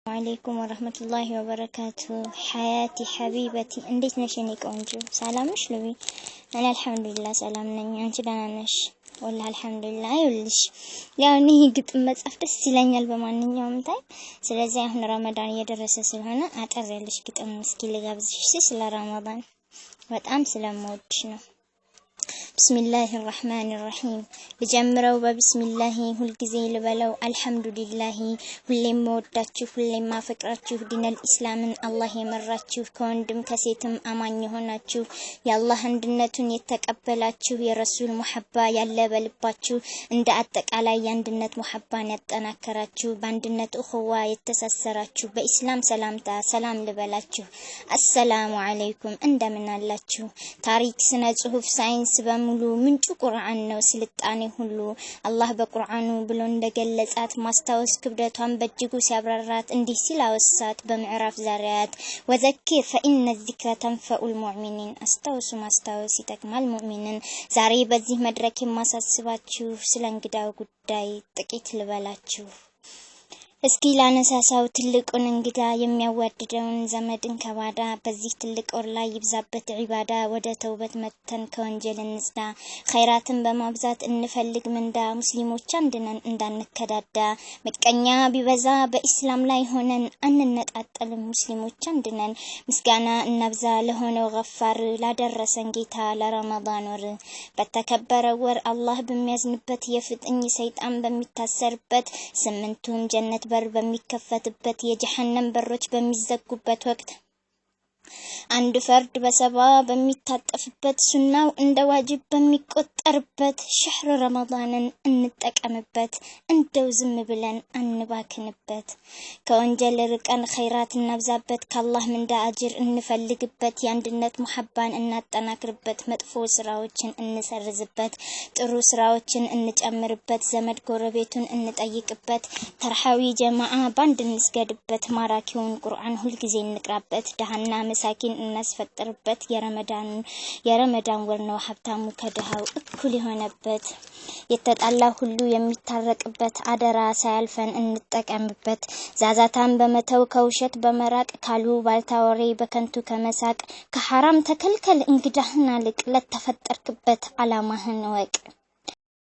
عليكم ورحمة الله وبركاته። حياتي حبيبتي፣ እንዴት ነሽ የኔ ቆንጆ? ሰላም ነሽ ልቢ? እኔ አልሐምዱሊላህ ሰላም ነኝ። አንቺ ደህና ነሽ? ወላሂ አልሐምዱሊላህ። ይኸውልሽ፣ ያው እኔ ግጥም መጻፍ ደስ ይለኛል በማንኛውም time። ስለዚህ አሁን ረመዳን እየደረሰ ስለሆነ አጠር ያለሽ ግጥም እስኪ ልጋብዝሽ ስለ ረመዳን፣ በጣም ስለምወድሽ ነው። بسم الله الرحمن الرحيم። ልጀምረው በብስሚላሂ፣ ሁልጊዜ ልበለው አልሐምዱሊላሂ። ሁሌም መወዳችሁ፣ ሁሌም ማፈቅራችሁ፣ ዲነል ኢስላምን አላህ የመራችሁ፣ ከወንድም ከሴትም አማኝ የሆናችሁ፣ የአላህ አንድነቱን የተቀበላችሁ፣ የረሱል ሙሐባ ያለ በልባችሁ፣ እንደ አጠቃላይ የአንድነት ሙሐባን ያጠናከራችሁ፣ በአንድነት እኹዋ የተሳሰራችሁ፣ በኢስላም ሰላምታ ሰላም ልበላችሁ። አሰላሙ አለይኩም፣ እንደምን አላችሁ? ታሪክ፣ ስነ ጽሁፍ፣ ሳይንስ በሙሉ ምንጩ ቁርአን ነው። ስልጣኔ ሁሉ አላህ በቁርአኑ ብሎ እንደገለጻት፣ ማስታወስ ክብደቷን በእጅጉ ሲያብራራት እንዲህ ሲል አወሳት በምዕራፍ ዛሪያት፦ وذكر فإن الذكرى تنفع المؤمنين፣ አስታውሱ፣ ማስታወስ ይጠቅማል ሙእሚንን። ዛሬ በዚህ መድረክ የማሳስባችሁ ስለ እንግዳው ጉዳይ ጥቂት ልበላችሁ። እስኪ ላነሳሳው ትልቁን እንግዳ፣ የሚያዋድደውን ዘመድን ከባዳ። በዚህ ትልቅ ወር ላይ ይብዛበት ዒባዳ፣ ወደ ተውበት መተን ከወንጀል እንጽዳ፣ ኸይራትን በማብዛት እንፈልግ ምንዳ። ሙስሊሞች አንድ ነን እንዳንከዳዳ፣ ምቀኛ ቢበዛ በኢስላም ላይ ሆነን አንነጣጠልም፣ ሙስሊሞች አንድ ነን። ምስጋና እናብዛ ለሆነው ገፋር፣ ላደረሰን ጌታ ለረመዳን ወር። በተከበረ ወር አላህ በሚያዝንበት፣ የፍጥኝ ሰይጣን በሚታሰርበት፣ ስምንቱም ጀነት በር በሚከፈትበት፣ የጀሀነም በሮች በሚዘጉበት ወቅት፣ አንድ ፈርድ በ70 በሚታጠፍበት፣ ሱናው እንደ ዋጅብ በሚቆጠርበት ሸህር ረመዳንን እንጠቀምበት፣ እንደው ዝም ብለን አንባክንበት። ከወንጀል ርቀን ኸይራት እናብዛበት፣ ከአላህ ምንዳ አጅር እንፈልግበት፣ የአንድነት ሙሐባን እናጠናክርበት፣ መጥፎ ስራዎችን እንሰርዝበት፣ ጥሩ ስራዎችን እንጨምርበት፣ ዘመድ ጎረቤቱን እንጠይቅበት፣ ተርሐዊ ጀማዓ ባንድ እንስገድበት፣ ማራኪውን ቁርአን ሁልጊዜ እንቅራበት፣ ድሃና መሳኪን እናስፈጥርበት። የረመዳን ወር ነው ሀብታሙ ከድሃው እኩል የሆነበት፣ የተጣላ ሁሉ የሚታረቅበት። አደራ ሳያልፈን እንጠቀምበት። ዛዛታን በመተው፣ ከውሸት በመራቅ፣ ካሉ ባልታ ወሬ በከንቱ ከመሳቅ፣ ከሐራም ተከልከል፣ እንግዳህን አልቅ፣ ለተፈጠርክበት አላማህን እወቅ።